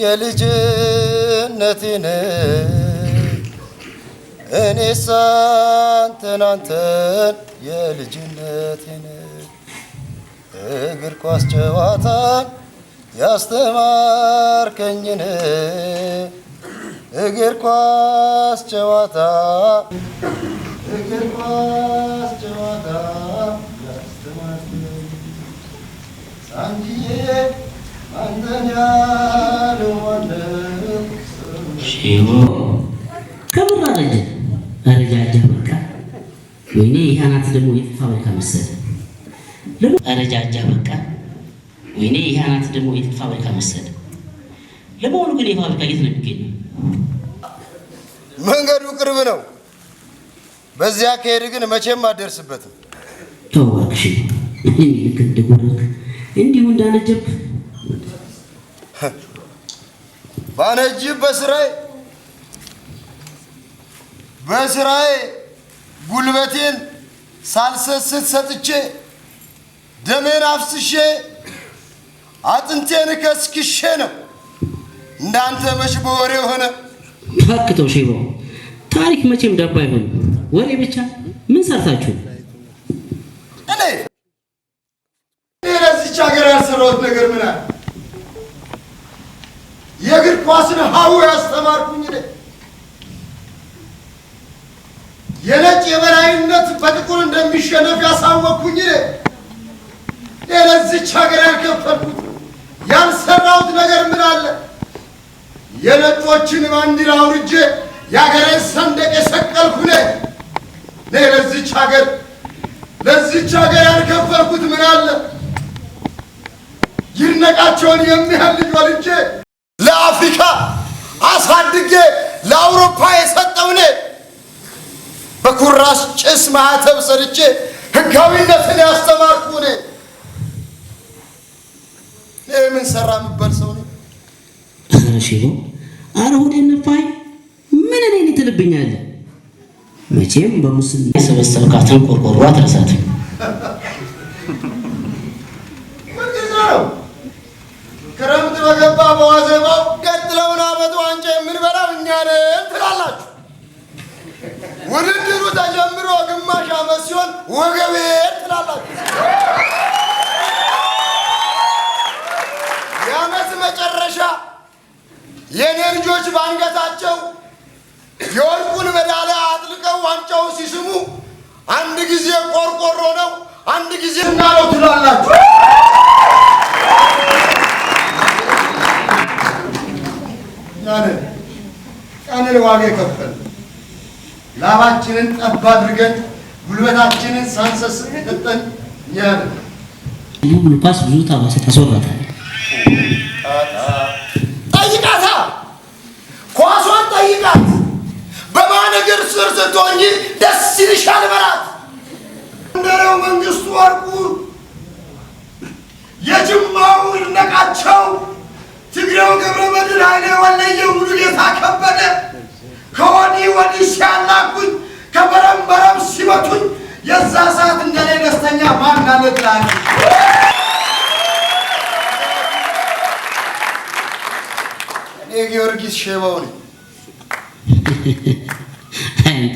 የልጅነቴን እኔስ አንተን አንተን የልጅነቴን እግር ኳስ ጨዋታን ያስተማርከኝን እግር ኳስ ጨዋታ እግር ኳስ ጨዋታ ያስተማርከኝ ሳንጂዬ አንተን ያለው ማነው? ሼቦ ከምር አረጀ አረጃጃ በቃ። ወይኔ ይህ አናት ደግሞ የት ፋብሪካ መሰለ። አረጃጃ በቃ። ወይኔ ይህ አናት ደግሞ የት ፋብሪካ መሰለ። ለመሆኑ ግን የፋብሪካ የት ነው የሚገኘው? መንገዱ ቅርብ ነው። በዚያ ከሄድ ግን መቼም አትደርስበትም። ተው እባክሽ፣ እኔ ልክ እንደጎረክ እንዲሁ እንዳነጀብክ። ባነጅብ በስራዬ ጉልበቴን ሳልሰስት ሰጥቼ፣ ደሜን አፍስሼ፣ አጥንቴን ከስክሼ ነው። እንዳንተ መች በወሬ ሆነ። እባክህ ተው ሼባው፣ ታሪክ መቼም ዳባ አይሆንም። ወሬ ብቻ ምን ሰርታችሁ? እኔ ለዚች ሀገር ያልሰራሁት ነገር ምን አለ? የእግር ኳስን ሀሁ ያስተማርኩኝ እኔ፣ የነጭ የበላይነት በጥቁር እንደሚሸነፍ ያሳወቅኩኝ እኔ። እኔ ለዚች ሀገር ያልከፈልኩት ያልሰራሁት ነገር ምን አለ? የነጮችን ባንዲራ አውርጄ የሀገሬን ሰንደቅ የሰቀልኩ እኔ። እኔ ለዚች ሀገር ያልከፈልኩት ምን አለ? ይድነቃቸውን የሚያህል ልጅ ወልጄ ለአፍሪካ አሳድጌ ለአውሮፓ የሰጠው እኔ። በኩራስ ጭስ ማህተብ ሰርቼ ህጋዊነትን ያስተማርኩ እኔ። እኔ ምን ሰራ የምባል ሰው ነኝ? ኧረ ሼባው፣ ኧረ ሆዴን ነፋኝ። ምን እኔን ትልብኛለህ? መቼም በሙስና የሰበሰብካትን ቆርቆሮ አትረሳትም። ምንጊዜ ነው ክረምት በገባ በዋዜማው ቀጥለውን ዓመት ዋንጫ የምንበላው እኛ ነን ትላላችሁ። ውድድሩ ተጀምሮ ግማሽ ዓመት ሲሆን ወገቤ ትላላችሁ። የዓመት መጨረሻ የእኔ ልጆች በአንገታቸው የወርቁን ሜዳሊያ አጥልቀው ዋንጫውን ሲስሙ አንድ ጊዜ ቆርቆሮ ነው፣ አንድ ጊዜ እና ነው ትላላችሁ። ያንን ቀንን ዋጋ የከፈልን፣ ላባችንን ጠብ አድርገን፣ ጉልበታችንን ሳንሰስት የሰጠን እኛ ነን። ሙሉ ኳስ ብዙ ታባሰ ታስወራታለህ። ጠይቃታ፣ ኳሷን ጠይቃት። በማን እግር ስር ስትሆኚ ደስ ይልሻል በላት። እንደሬው መንግስቱ ወርቁ፣ የጅማው ይድነቃቸው፣ ትግሬው ገብረ መድኅን ኃይሌ፣ ወለየው ሙሉጌታ ከበደ ከወዲህ ወዲህ ሲያላኩኝ፣ ከበረም በረም ሲመቱኝ የዛ ሰዓት እንደኔ ደስተኛ ማን አለ ትላለች። እኔ ጊዮርጊስ ሼባው ነኝ።